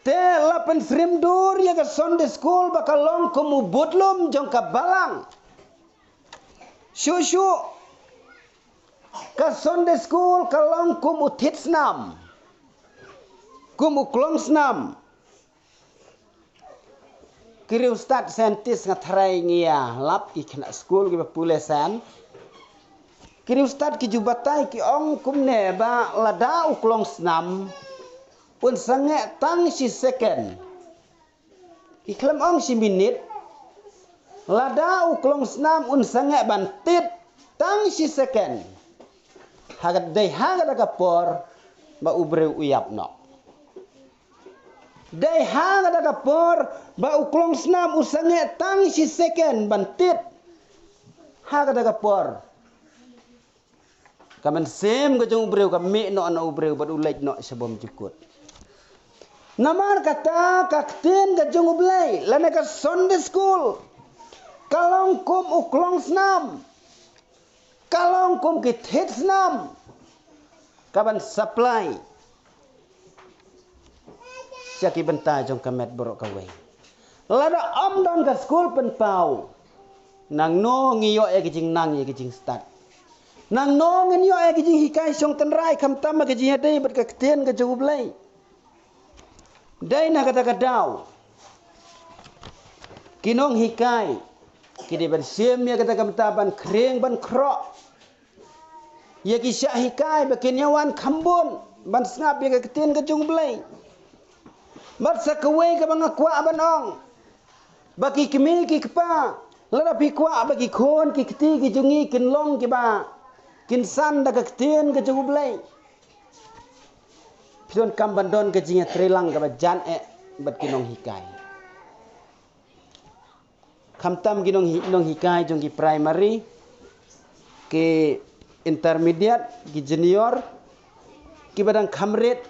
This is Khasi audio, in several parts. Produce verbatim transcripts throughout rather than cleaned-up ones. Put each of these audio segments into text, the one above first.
Te la pynsyriem dur ïa ka Sunday school ba ka long kum u budlum jong ka balang. Shuh shuh ka Sunday school ka long kum u thied snam, kum u klong snam. Ki riewstad scientist nga tharai ngi ïa lap ki khynnah skul kiba pule science. Ki riewstad ki ju batai ki ong kumne ba lada u klong snam un sangeh tang shi second. Ki khlem ong shi minit. Lada u klong snam un sangeh ban tied tang shi second. Ha ka dei ha kata ka por ba u briew u ïap noh. Dei ha kata ka por ba u klong snam u sangeh tang shi second ban tied. Ha kata ka por ka mynsiem ka jong u briew ka mih noh na u briew bad u leit noh sha bymjukut. Namar kata ka ktien ka jong U Blei lane ka Sunday school ka long kum u klong snam, ka long kum ki thied snam ka ban supply sha ki bynta jong ka met baroh kawei. Lada ym don ka skul pynpaw, nangno ngi ïoh ïa ki jingnang ïa ki jingstad? Nangno ngin ïoh ïa ki jinghikai shong tynrai khamtam ha ka jingïadei bad ka ktien ka jong U Blei? Dei na kata ka daw ki nonghikai ki dei ban shim ïa kata ka bynta ban khring ban khroh ïa ki shah hikai ba kin ïa wan kham bun ban sngap ïa ka ktien ka jong U Blei. Bad sa kawei kaba nga kwah ban ong ba ki kmie ki kpa, lada phi kwah ba ki khun ki kti ki jong ngi kin long kiba kin san da ka ktien ka jong U Blei, phi donkam ban don ka jingïatreilang kaba jan eh bad ki nonghikai. Khamtam ki nonghi-, nonghikai jong ki primary, ki intermediate, ki junior, kiba dang kham rit,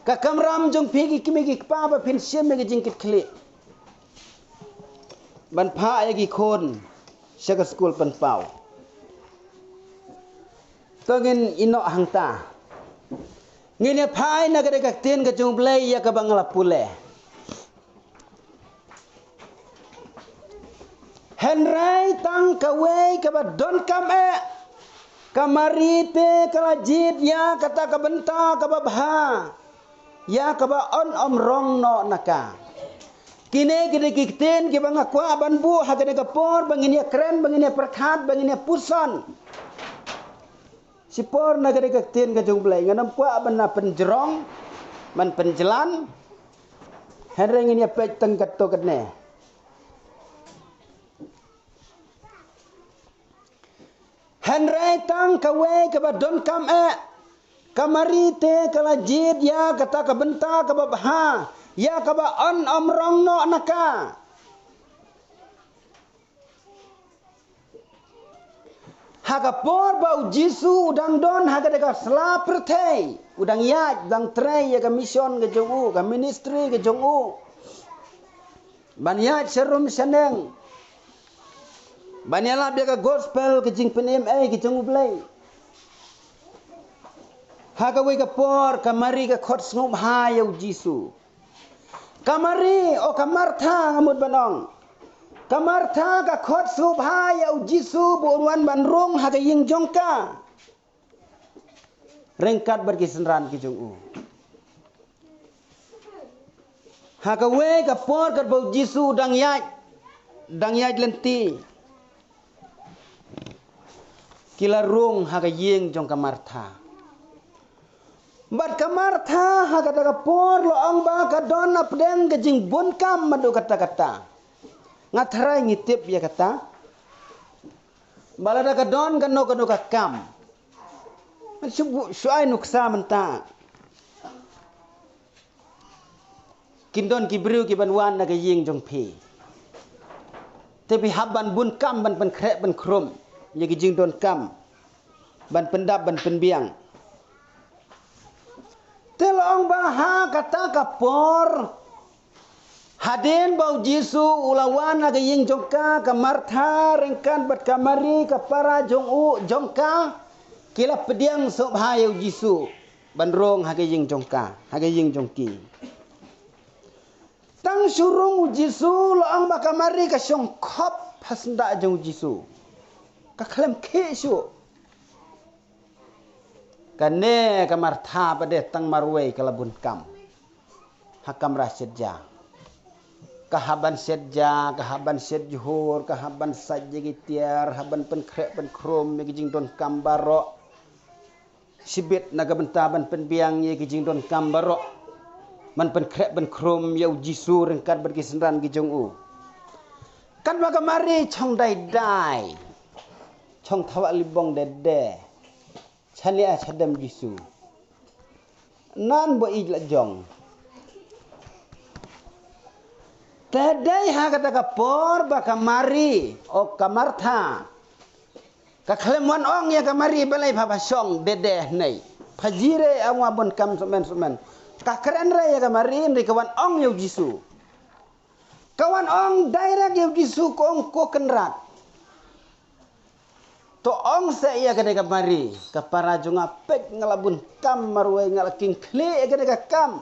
ka kamram jong phi ki kmie ki kpa ba phin shim ïa ki jingkitkhlieh ban phah ïa ki khun sha ka skul pynpaw. To ngin ïehnoh hangta. Ngin ïa phai na ka dei ka ktien ka jong U Blei ïa kaba nga la pule. Hynrei tang kawei kaba donkam eh, ka Mari te ka la jied ïa kata ka bynta kaba bha ïa kaba yn ym rong noh na ka. Kine ki dei ki ktien kiba nga kwah ban buh ha kane ka por ba ngin ïa kren, ba ngin ïa pyrkhat, ba ngin ïa puson. Shipor na kane ka ktien ka jong U Blei, ngan ym kwah ban na pynjrong, ban pynjlan. Hynrei ngin ïa peit tang katto katne. Hynrei tang kawei kaba donkam eh, ka Mari te ka la jied ïa kata ka bynta kaba bha ïa kaba yn ym rong noh na ka. Ha ka por ba U Jisu u dang don ha kata ka sla pyrthei, u dang ïaid, u dang trei ïa ka mission ka jong u, ka ministry ka jong u, ban ïaid sharum shaneng, ban ïalap ïa ka gospel, ka jingpynim ei ka jong U Blei. Ha kawei ka por ka Mari ka khot sngewbha ïa U Jisu. Ka Mari, o ka Martha nga mut ban ong. Ka Martha ka khot sngewbha ïa U Jisu ba un wan ban rung ha ka ïing jong ka ryngkat bad ki synran ki jong u. Ha kawei ka por katba U Jisu u dang ïaid, dang ïaid lynti, ki la rung ha ka ïing jong ka Martha. Bad ka Martha ha kata ka por la ong ba ka don hapdeng ka jingbun kam haduh katta katta. Nga tharai ngi tip ïa kata. Ba lada ka don kano kano ka kam, shu bu-, shu ai nuksa mynta. Kin don ki briew ki ban wan na ka ïing jong phi. Te phi hap ban bun kam, ban pynkhreh, ban khrum ïa ki jingdonkam, ban pyndap, ban pynbiang. Te la ong ba ha kata ka por, hadien ba U Jisu u la wan ha ka ïing jong ka, ka Martha ryngkat bad ka Mari ka para jong u, jong ka, ki la pdiang sngewbha ïa U Jisu ban rung ha ka ïing jong ka, ha ka ïing jong ki. Shu rung u Jisu, la ong ba ka Mari ka shong khop ha syndah jong u Jisu. Ka khlem khih shuh. Kane ka Martha pat de tang marwei ka la bun kam ha kamra shet ja. Ka hap ban shet ja, ka hap ban shet jhur, ka hap ban sait ïa ki tiar, hap ban pynkhreh pynkhrum ïa ki jingdonkam baroh. Shibit na ka bynta ban pynbiang ïa ki jingdonkam baroh, ban pynkhreh pynkhrum ïa u Jisu ryngkat bad ki synran ki jong u. Katba ka Mari chong dai dai, chong thawak libong dede, chaniah chadem Jisu. Nan ba ïeit la jong. Te dei ha kata ka por ba ka Mari, o ka Martha, ka khlem wan ong ïa ka Mari balei pha ba shong dede hynne. Pha jire ong wa bun kam shmen shmen. Ka kren re ïa ka Mari, hynrei ka wan ong ïa u Jisu. Ka wan ong direct ïa u Jisu, ka ong, ko Kynrad, to ong seh ïa kane ka Mari, ka para jong nga, peit nga la bun kam marwei, nga la king khlieh ïa kane ka kam.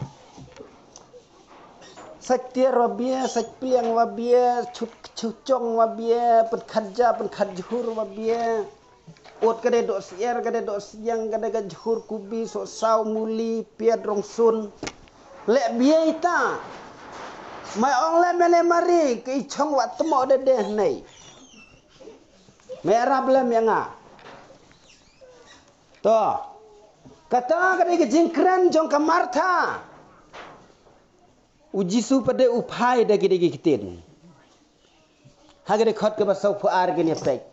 Sait tiar wa bia, sait pliang wa bia, chut chut chong wa bia, pynkhat ja pynkhat jhur wa bia. Ut ka dei doh syiar, ka dei doh syiang, ka dei ka jhur kubi, sohsaw, muli, piat, rongsun. Leh bia ita. Mai ong leh mene Mari, ka i chong wa tmo dede hynne. Mai arap lem ïa nga. To. Kata ka dei ka jingkren jong ka Martha. U Jisu pat de u phai da ki dei ki ktien. Ha ka dei khot kaba sawphew ar, kine peit.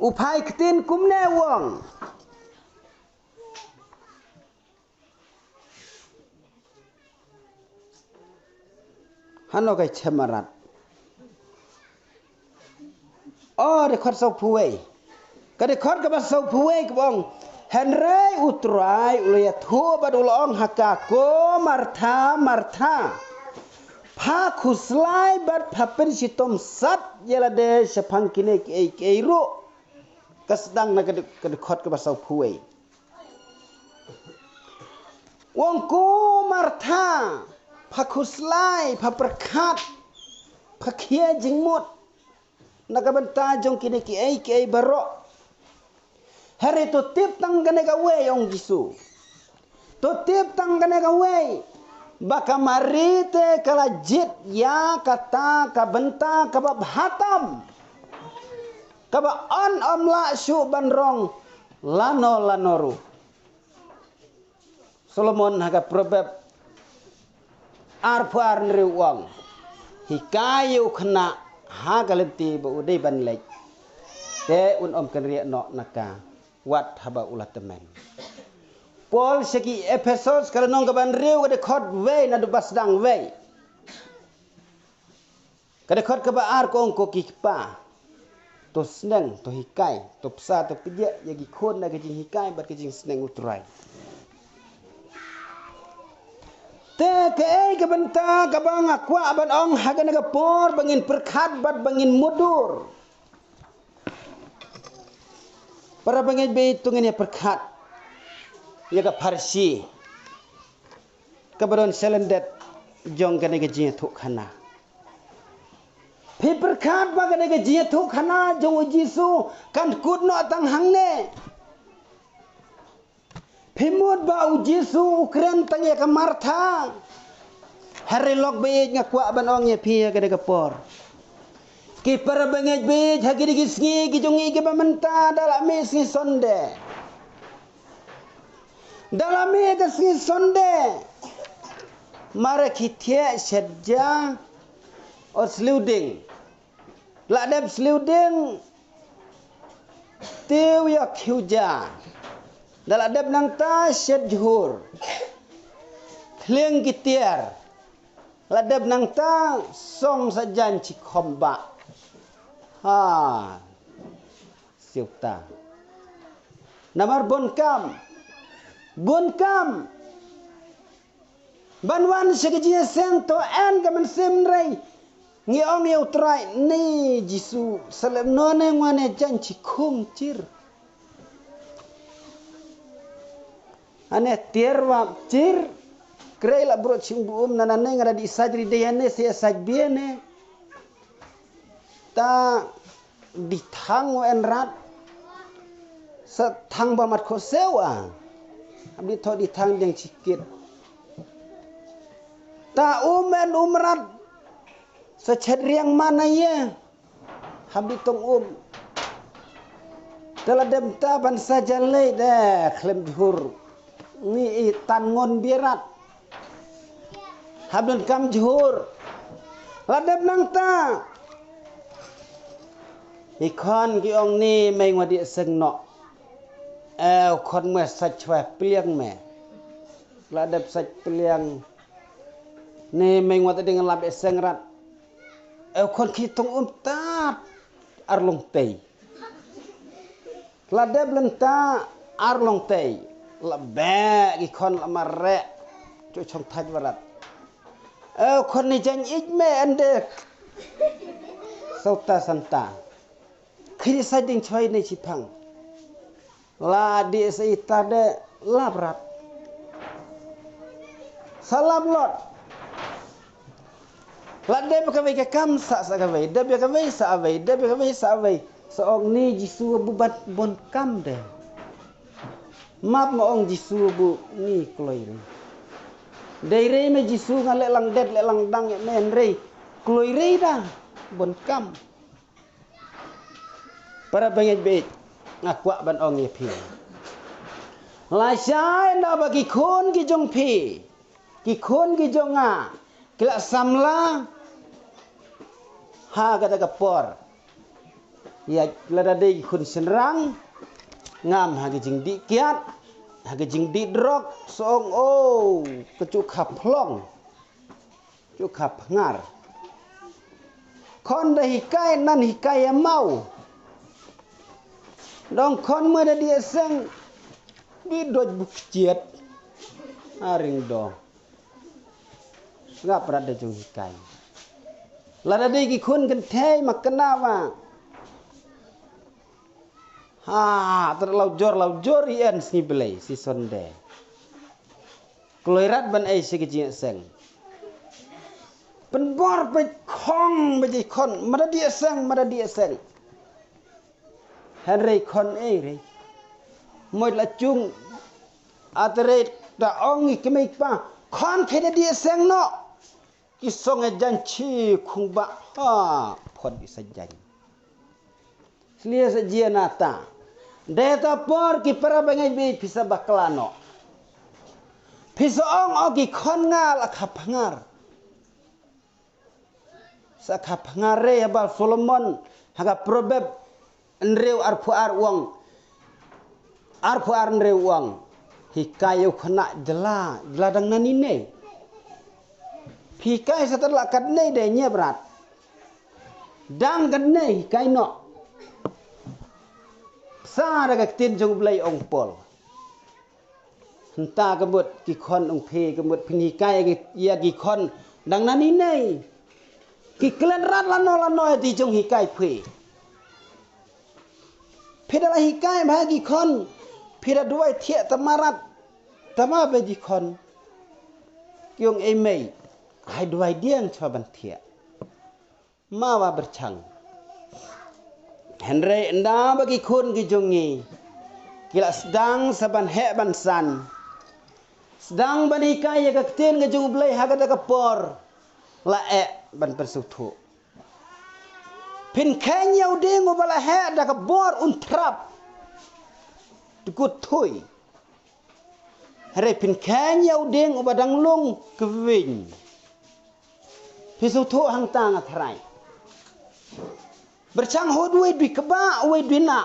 U phai ktien kumne, u ong. Hano kai chemarat. O, dei khot sawphew wei. Ka dei khot kaba sawphew wei ka ong. Hynrei u Trai u la ïathuh bad u la ong ha ka, ko Martha, Martha. Pha khuslai bad pha pynshitom sat ïa lade shaphang kine kiei kiei ruh. Ka sdang na ka dei, ka dei khot kaba sawphew wei. U ong, ko Martha, pha khuslai, pha pyrkhat, pha khia jingmut na ka bynta jong kine kiei kiei baroh. Hynrei to tip tang kane kawei, ong Jisu. To tip tang kane kawei, ba ka Mari te ka la jied ïa kata ka bynta kaba bha tam, kaba yn ym lah shuh ban rong lano lano ruh. Solomon ha ka Proverb arphew ar hynriew u ong, hikai ïa u khynnah ha ka lynti ba u dei ban leit, te un ym kynriah noh na ka, wat haba u la tymmen. Paul sha ki Ephesos ka lynnong kaba hynriew, ka dei khot wei naduh ba sdang wei. Ka dei khot kaba ar, ka ong, ko ki kpa, to sneng, to hikai, to bsa, to pdiah ïa ki khun da ka jinghikai bad ka jingsneng u Trai. Te kaei ka bynta kaba nga kwah ban ong ha kane ka por, ba ngin pyrkhat bad ba ngin mutdur. Para bangeit baieit, to ngin ïa pyrkhat ïa ka pharshi kaba don sha lyndet jong kane ka jingïathuhkhana. Phi pyrkhat ba kane ka jingïathuhkhana jong u Jisu kan kut noh tang hangne? Phi mut ba u Jisu u kren tang ïa ka Martha? Hynrei lok baieit, nga kwah ban ong ïa phi ha kane ka por, ki para bangeit baieit, ha kine ki sngi ki jong ngi kiba mynta, da la mih sngi Sunday. Da la mih ka sngi Sunday. Mare ki thiah shet ja, o sliew dieng. La dep sliew dieng, tiew ïa khiew ja. Da la dep nangta shet jhur, khlieng ki tiar. La dep nangta song sa jan chi khom ba. Ha. Siewta. Namar bun kam. Bun kam. Ban wan sha ka jingïaseng, to en ka mynsiem, hynrei ngi ong ïa u Trai, ne Jisu, sa lem none ngwane jan chi khum chir. Ane tiar wa chir. Krei la brot shim bu um na nane nga da di saj ri de ne se saj bie ne. Ta di thang wen rat. Sa thang ba mat kho sewa. Abdi tho di thang jeng chikit. Ta um en um rat. Sa chet riang mana ye. Habdi tong um. Tela dem ta ban sa jalei de khlem jhur. Ni i tan ngon birat. Habdun kam jhur. La dem nang ta. I khon ki ong ni mei ngwa di seng no. Eh khon me sa chwa pliang me. La dem sa pliang. Ni mei ngwa ta ding lap e seng rat. Eh khon ki tong um tat. Arlong tei. La dep lenta arlong tei. La be ki khon la mare. Chu chong thaj warat. Eh khon ni jang ik me ende. Sauta santa. Khiri sa ding choi ni chipang. La di sa ita de la brat. Sa la blot. La dep ka wei ka kam sa sa ka wei, dep ka wei sa wei, dep ka wei sa wei. Sa ong ni Jisu bu bat bon kam de. Map ma ong Jisu bu ni kloi ri. Dei ri me Jisu nga le lang det le lang dang me en ri. Kloi ri da bon kam. Para bangeit beit nga kwah ban ong ïa phi. La shai na ba ki khun ki jong phi. Ki khun ki jong nga ki la samla ha kata ka por. Ïa lada dei ki khun shynrang ngam ha ki jingdih kiat ha ki jingdih drok song o ka chu kha phlong. Chu kha phngar. Khon da hikai nan hikai ïa mau. Dong khon ma da di seng bi doj buk chiat. Aring do. Ngap rat da jong hikai. Lada dei ki khun kynthei ma kena wa. Ha, ter lau jor lau jor i en sngi blei si sonde. Kloi rat ban ei si ki jing seng. Pynbor pe khong be ji khon, mada di seng, mada di seng. Henry khon ei rei. Moi la chung. Atere ta ong i kemei pa. Khon khe di seng no. Ki song e jan chi khung ba ha phot i sa jan. Slia sa jia na ta. Dei ta por ki para bangai bi pisa bakla no. Pisa ong o ki khon nga la kha phangar. Sa kha phangar re ha ba Solomon ha ka Proverb Hynriew arphew ar u ong. Arphew ar hynriew u ong. Hikai ïa u khynnah jylla, jylla dang nangne. Phi hikai sa tad la katne de ñiep rat. Dang katne hikai noh. Sa da ka ktien jong U Blei ong Paul. Hynta ka mut ki khon ong phi ka mut phin hikai ïa ki khon dang nangne. Ki klet rat lano lano ïa ti jong hikai phi. Phi da la hikai ba ki khon phi da duwai thiah tama rat tama ba ji khon. Ki ong ei mei hai duwai diang chwa ban thiah. Mawa berchang. Hynrei ynda ba ki khun ki jong ngi ki la sdang sa ban heh ban san. Sdang ban hikai ïa ka ktien ka jong U Blei ha kata ka por. La eh ban pynsngewthuh. Phin kheiñ ïa u dieng uba la heh da ka bor un thrap. Dkut thui. Hynrei phin kheiñ ïa u dieng uba dang lung kwiñ. Phi sngewthuh hangta nga thrai. Berchang hut wei dwi kba wei dwi na.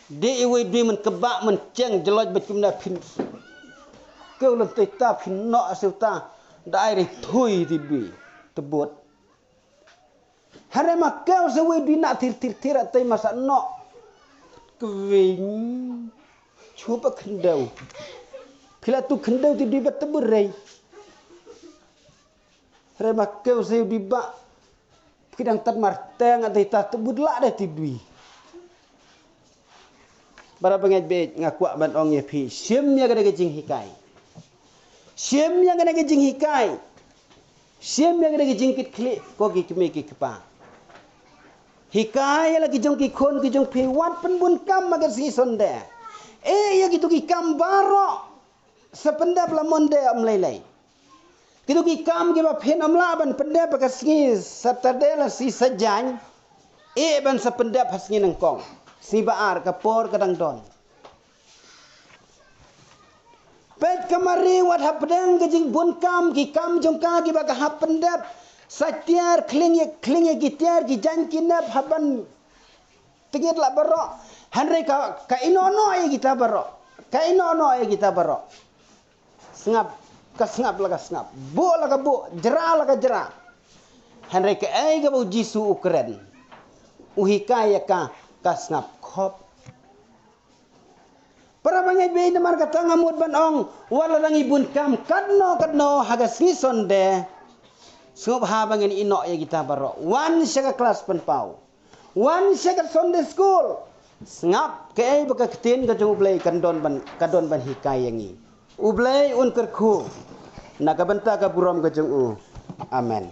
Dei wei dwi men kba men cheng jloj ba kumna phin. Keu lem tei ta phin noh aseu ta. Da ai rei thui ti dwi tebut. Hare ma keu se wei dwi na tir tir tir atei masa no. Kwing. Chupa khendeu. Pila tu khendeu ti dwi bat tebut rei. Hare ma keu se dwi ba. Pidang tat mar teng atei ta tebut la de ti dwi. Bara bangej bej nga kwah ban ong ïa phi. Sim ïa ka de ka jing hikai. Shim ïa kane ka jinghikai. Shim ïa kane ka jingkitkhlieh, ko ki kmie ki kpa. Hikai ïa la ki jong ki khun ki jong phi, wat pynbun kam ha ka sngi Sunday. Eh, ïa kito ki kam baroh, sa pyndep la Monday ym lei lei. Kito ki kam kiba phin ym lah ban pyndep ha ka sngi Saturday la sngi Saitjaiñ, eh, ban sa pyndep ha sngi nyngkong. Sngi ba ar, ka por ka dang don. Peit ka Mari, wat hap pdeng ka jingbun kam, ki kam jong ka kiba ka hap pyndep. Sa tiar, khlieh ïa, khlieh ïa ki tiar, ki jaiñ ki nep, hap ban tngit la baroh. Hynrei ka, ka ïehnoh noh ïa kita baroh. Ka ïehnoh noh ïa kita baroh. Sngap, ka sngap la ka sngap. Buh la ka buh, jrah la ka jrah. Hynrei kaei kaba u Jisu u kren, u hikai ïa ka, ka sngap khop. Para bangeit, bad namar kata nga mut ban ong, wat la dang i bun kam katno katno ha ka sngi Sunday, sngewbha ba ngin ïehnoh ïa kita baroh. Wan sha ka klas pynpaw. Wan sha ka Sunday school. Sngap kaei ba ka ktien ka jong U Blei kan don ban, ka don ban hikai ïa ngi. U Blei un kyrkhu na ka bynta ka burom ka jong u. Amen.